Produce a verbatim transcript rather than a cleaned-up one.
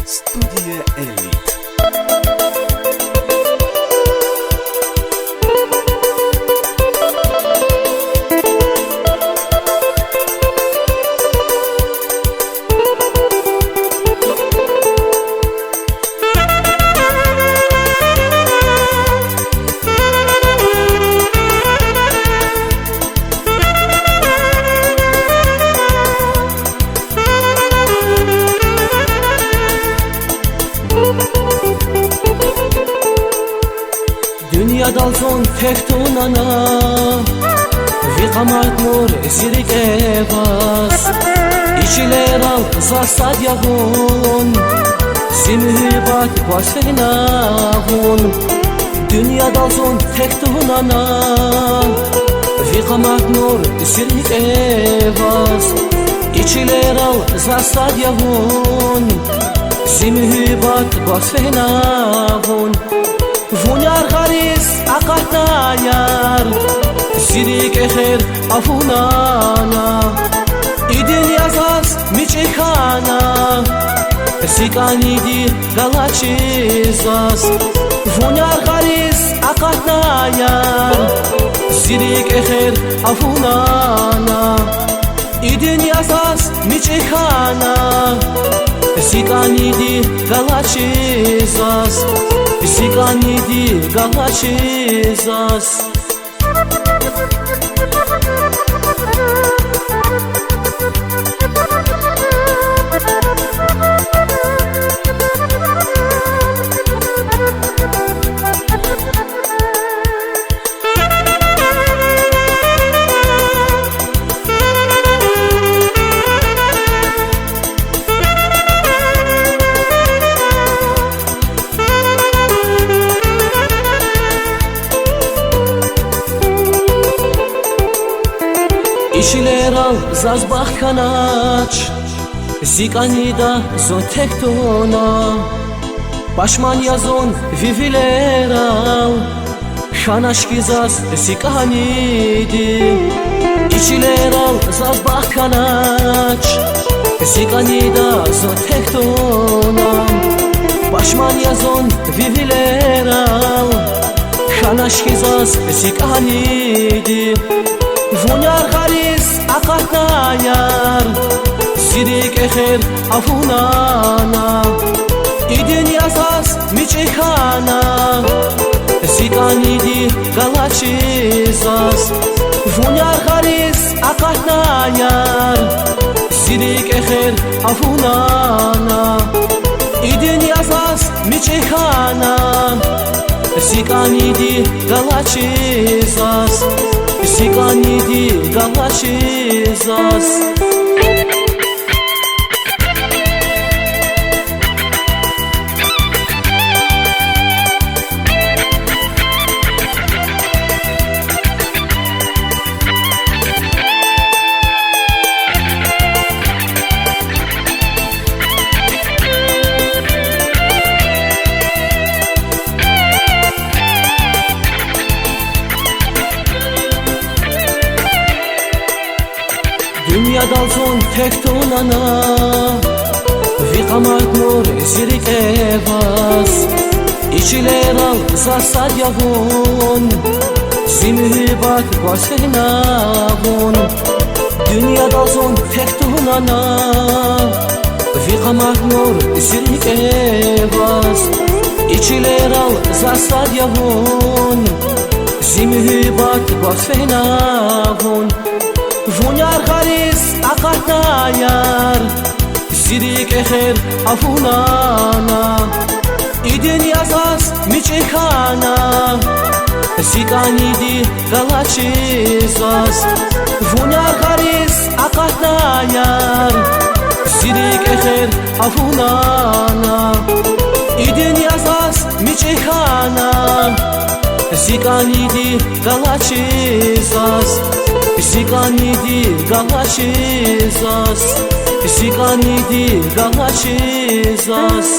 Студия Элит. Дуьньядал зун тек тавунвана, ви къаматнур зи рикӀе ваз. И чилерал заз сад я вун, зи муьгьуьббат гваз фена вун. Дуьньядал зун тек тавунвана, ви къаматнур зи рикӀе ваз. И чилерал заз сад я вун, зи муьгьуьббат гваз фена вун. Вун яргъариз акъатнаяр, зи рикӀ эхир авунвана. И дуьнья заз мичӀи хьана, зи кӀаниди галачиз заз. Вун яргъариз акъатнаяр, зи рикӀ эхир авунвана. И дуьнья заз мичӀи хьана, зи кӀаниди галачиз заз, зи кӀаниди галачиз заз. И чилерал заз бахт хьанач, зи кӀанида зун тек тавуна. Пашман я зун ви вилерал, хьанач хьи заз зи кӀаниди. И чилерал заз бахт хьанач, зи кӀанида зун тек тавуна. Пашман я зун ви вилерал, хьанач хьи заз зи кӀаниди. Вун яргъариз акъатнаяр, зи рикӀ эхир авунвана. И дуьнья заз мичӀи хьана, зи кӀаниди галачиз заз. Вун яргъариз акъатнаяр, зи рикӀ эхир авунвана. И дуьнья заз мичӀи хьана, зи кӀаниди галачиз заз, зи кӀаниди галачиз заз. Дуьньядал зун тек тавунвана, ви къаматнур зи рикӀе ваз. И чилерал заз сад я вун, зи муьгьуьббат гваз фена вун. Дуьньядал зун тек тавунвана, ви къаматнур зи рикӀе ваз. И чилерал заз сад я вун, зи муьгьуьббат гваз фена вун. Вун яргъариз акъатнаяр, зи рикӀ эхир авунвана. И дуьнья заз мичӀи хьана, зи кӀаниди галачиз заз. Вун яргъариз акъатнаяр, зи рикӀ эхир авунвана. И дуьнья заз мичӀи хьана, зи кӀаниди галачиз заз, зи кӀаниди галачиз заз, зи кӀаниди галачиз заз.